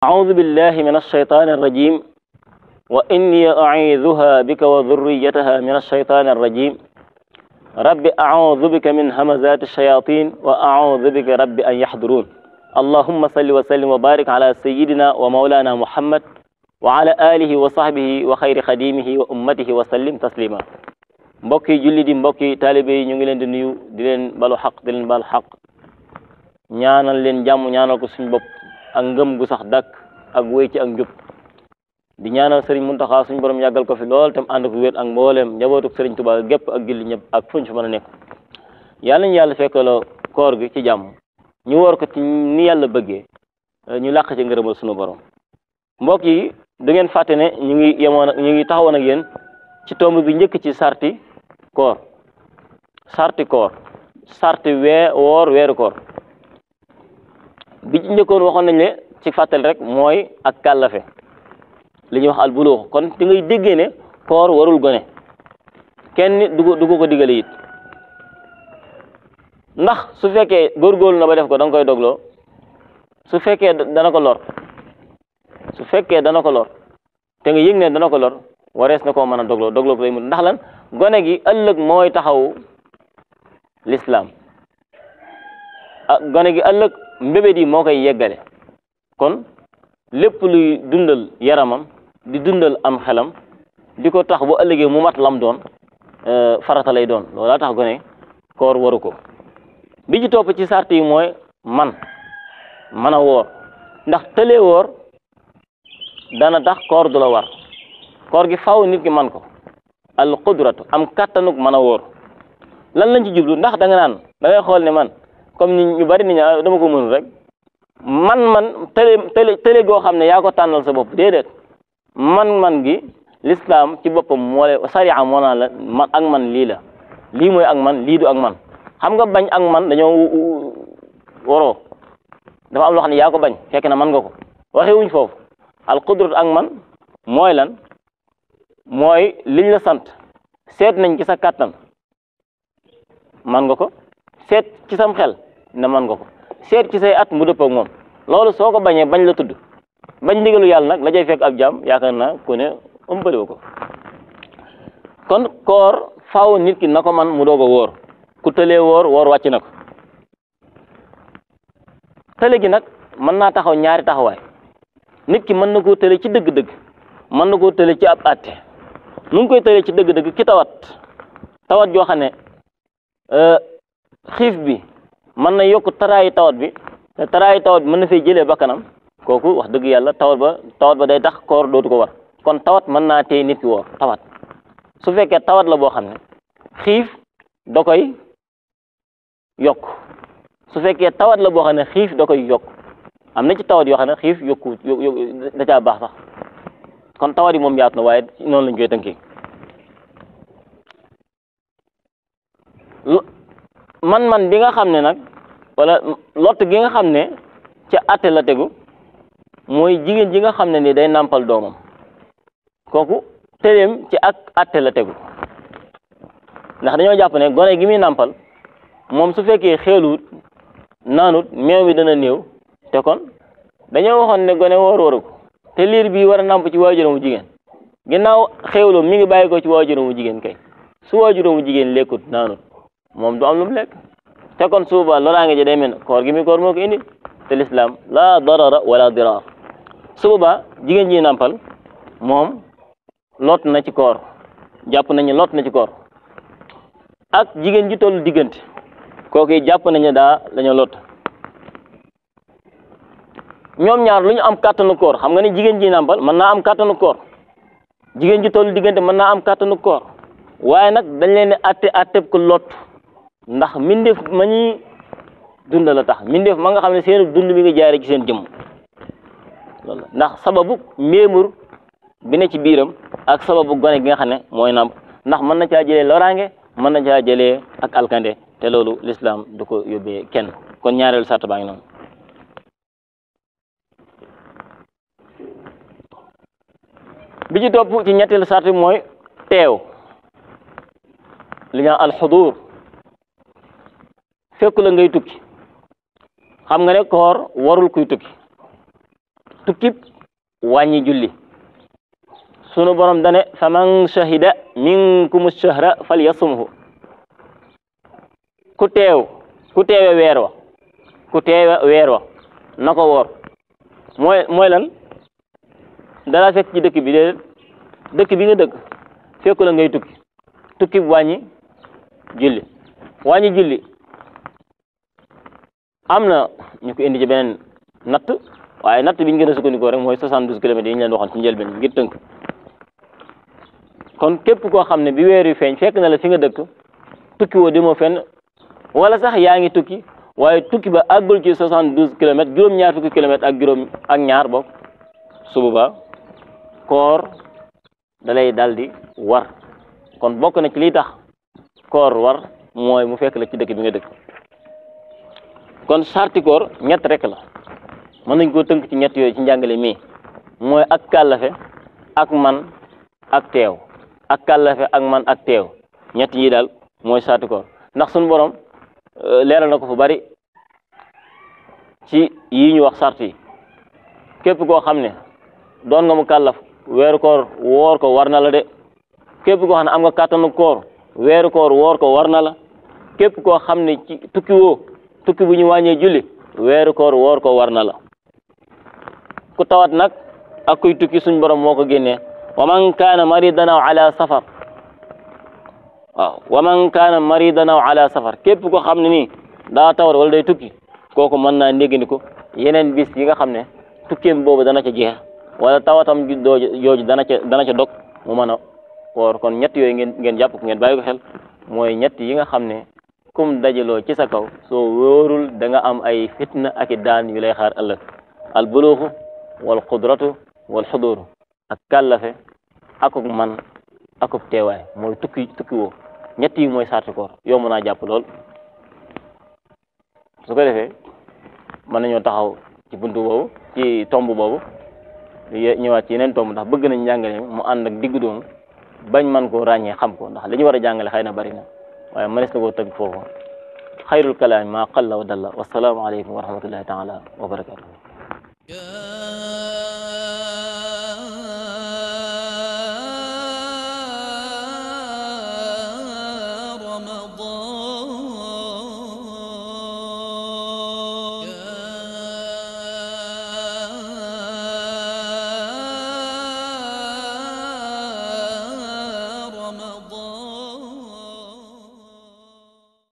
أعوذ بالله من الشيطان الرجيم وإني أعيذها بك وذريتها من الشيطان الرجيم رب أعوذ بك من همزات الشياطين وأعوذ بك رب أن يحضرون اللهم صل وسلم وبارك على سيدنا ومولانا محمد وعلى آله وصحبه وخير خديمه وأمته وسلم تسليما mbokki julli di mbokki taalibe yi ñu ngi leen di nuyu di leen balu xaq di leen balu xaq ñaanal leen jàmm ñaanal ko suñu bopp ak ngëm gu sax dàkk ak wéy ci ak njub di ñaanal Serigne Mountakha suñu borom yàggal ko fi lool tam ànd ko wér ak mbooleem njabootuk Serigne Touba gépp ak julli ñëpp ak fuñ fi mën a nekk yàlla ñu yàlla fekkaloo koor gi ci jàmm ñu woor ko ci ni yàlla bëggee ñu làq ci ngërëmal suñu borom mbokk yi du ngeen fàtte ne ñu ngi taxawoon ak yéen ci tomb bi njëkk ci sarti koor sarti woor weeru koor bi ci njëkkoon waxoon nañ ne ci fàttali rek mooy ak kàllafe li ñuy wax al buluux kon di ngay déggee ne koor warul gone kenn du ko digale it ndax su fekkee góorgóorlu na ba def ko da nga koy dogloo su fekkee dana ko lor te nga yëg ne dana ko lor warees na koo mën a dogloo ko lay mut ndax lan gone gi ëllëg mooy taxaw l'islam gone gi ëllëg mbébét yi moo koy yeggale kon lépp luy dundal yaramam di dundal am xelam di ko tax bu ëllëgee mu mat lam doon farata lay doon loolaa tax gone koor waru ko bi ci topp ci sart yi mooy man a woor ndax tëlee woor dana tax koor du la war koor gi faaw nit ki man ko al qudratu am kattanuk mën a woor lan lañ ci jublu ndax da ngay xool ne man comme ni ñu bari nit ñi dama ko mënul rek man télé goo xam ne yaa ko tànnal sa bopp déedéet man gi l'islam ci boppam moo lay sariya moo naan la man ak man lii la lii mooy ak man lii du ak man xam nga bañ ak man dañoo waroo dafa am loo xam ne yaa ko bañ fekk na man nga ko waxee wuñ foofu al qudrat ak man mooy lan mooy liñ la sant seet nañ ci sa kàttan man nga ko seet ci sam xel na man nga ko seet ci say at mu dëpp ak moom loolu soo ko bañee bañ la tudd bañ ndigalu yàlla nag la jay fekk ab jaam yaakaar naa ku ne ëmbaliwu ko kon koor faaw nit ki na ko man mu doog a wóor ku tëlee woor wàcc na ko tële gi nag mën naa taxaw ñaari taxawaay nit ki mën na koo tële ci dëgg-dëgg mën na koo tële ci ab àtte nu ngi koy tële ci dëgg-dëgg ki tawat joo xam ne xiif bi mën na yokk taraayi tawat bi te taraayi tawat bi mën na fay jëlee bakkanam kooku wax dëgg yàlla tawat ba day tax koor dootu ko war kon tawat mën naa tey nit ki woor tawat su fekkee tawat la boo xam ne xiif da koy yokk su fekkee tawat la boo xam ne xiif da koy yokk am na ci tawat yoo xam ne xiif yokku da caa baax sax kon tawat yi moom yaatu na waaye noonu lañ koy tënkee man bi nga xam ne nag wala lott gi nga xam ne ca atte la tegu mooy jigéen ji nga xam ne ni day nàmpal doomam kooku tëleem ci ak atte la tegu ndax dañoo jàpp ne gone gi muy nàmpal moom su fekkee xeelut naanut meew mi dana néew te kon dañoo waxoon ne gone waru ko te liir bi war a nàmp ci waajuramu jigéen ginnaaw xeewloo mi ngi bàyyi ko ci waajuramu jigéen kay su waajuramu jigéen lekkut naanut moom du am lu mu lekk te kon suuba loraange ji day mel koor gi mi koor moo ko indi te l'islam la darara wala dirar suuba jigéen ji nàmpal moom lot na ci koor jàpp nañu lot na ci koor ak jigéen ji tollu diggante kooku jàpp nañu dañoo lot ñoom ñaar lu ñu am kàttanu koor xam nga ni jigéen ji nàmpal mën naa am kàttanu koor jigéen ji tollu diggante mën naa am kàttanu koor waaye nag dañ leen di atteb ko lot ndax mindeef ma ñuy dund la tax mindeef ma nga xam ne seen dund mi nga jaare ci seen jëmm loolu ndax sababu méemur bi ne ci biiram ak sababu gone gi nga xam ne mooy nàmp ndax mën na caa jëlee loraange mën na caa jëlee ak alkande te loolu l'islam du ko yóbbee kenn kon ñaareelu sart baa ngi noonu bi ci topp ci ñetteelu sart mooy teew li ñu alxudur fekku la ngay tukki xam nga ne koor warul kuy tukki tukkib wàññi julli sunu borom dane faman shahida minkum shahra falyasumhu ku teewe weer wa na ko woor mooy lan dara fekk ci dëkk bi déedéet dëkk bi nga dëkk fekku la ngay tukki wàññi julli am na ñu ko indi ci beneen natt waaye natt bi ñu gën a sukkandikoo rek mooy 72 kilomètres yi ñu leen waxoon ci njëlbeen ngir tënk kon képp koo xam ne bi weer yu feeñ fekk na la fi nga dëkk tukki woo demoo fenn wala sax yaa ngi tukki waaye tukki ba àggul ci 72 kilomètres juróom-ñaar fukki kilomètres ak ñaar bokk su boobaa koor dalay daldi war kon bokk na ci liy tax koor war mooy mu fekk la ci dëkk bi nga dëkk kon sarti koor ñett rek la mën nañ koo tënk ci ñett yooyu ci njàngale mii mooy ak kàllafe ak man ak teew ak kàllafe ak man ak teew ñett yi daal mooy sarti koor ndax suñu borom leeral na ko fu bari ci yi ñu wax sart yi képp koo xam ne doon nga mu kàllaf weeru koor woor ko war na la de képp koo xam ne am nga kàttanu koor weeru koor woor ko war na la képp koo xam ne ci tukki bu ñu wàññee julli weeru koor woor ko war na la ku tawat nag ak kuy tukki suñ borom moo ko génnee wa man kaana maridan aw ala safar waaw wa man kaana maridan aw ala safar képp koo xam ne nii daa tawat wala day tukki kooku mën naa ndéggandiku yeneen bis yi nga xam ne tukkeem boobu dana ca jeex wala tawatam jooju dana ca dog mu mën a woor kon ñett yooyu ngeen jàpp ko ngeen bàyyi ko xel mooy ñett yi nga xam ne kum dajaloo ci sa kaw soo wóorul da nga am ay fitna ak i daan yu lay xaar ëllëg al buluuxu wal xudratu wal xuduru ak kàllafe akuk man akuk teewaay mooy tukki woo ñett yi mooy sarti koor yomb naa jàpp lool su ko defee mën nañoo taxaw ci buntu boobu ci tomb boobu ñëwaat ci yeneen tomb ndax bëgg nañ njàngale mu ànd ak diggu doomu bañ man koo ràññee xam ko ndax li ñu war a jàngale xëy na bari na waaye mënees na koo tëgg foofu xayrul kalaami maa qalla wa dalla wassalaamu aleykum wa rahmatullahi taala wa barakatuh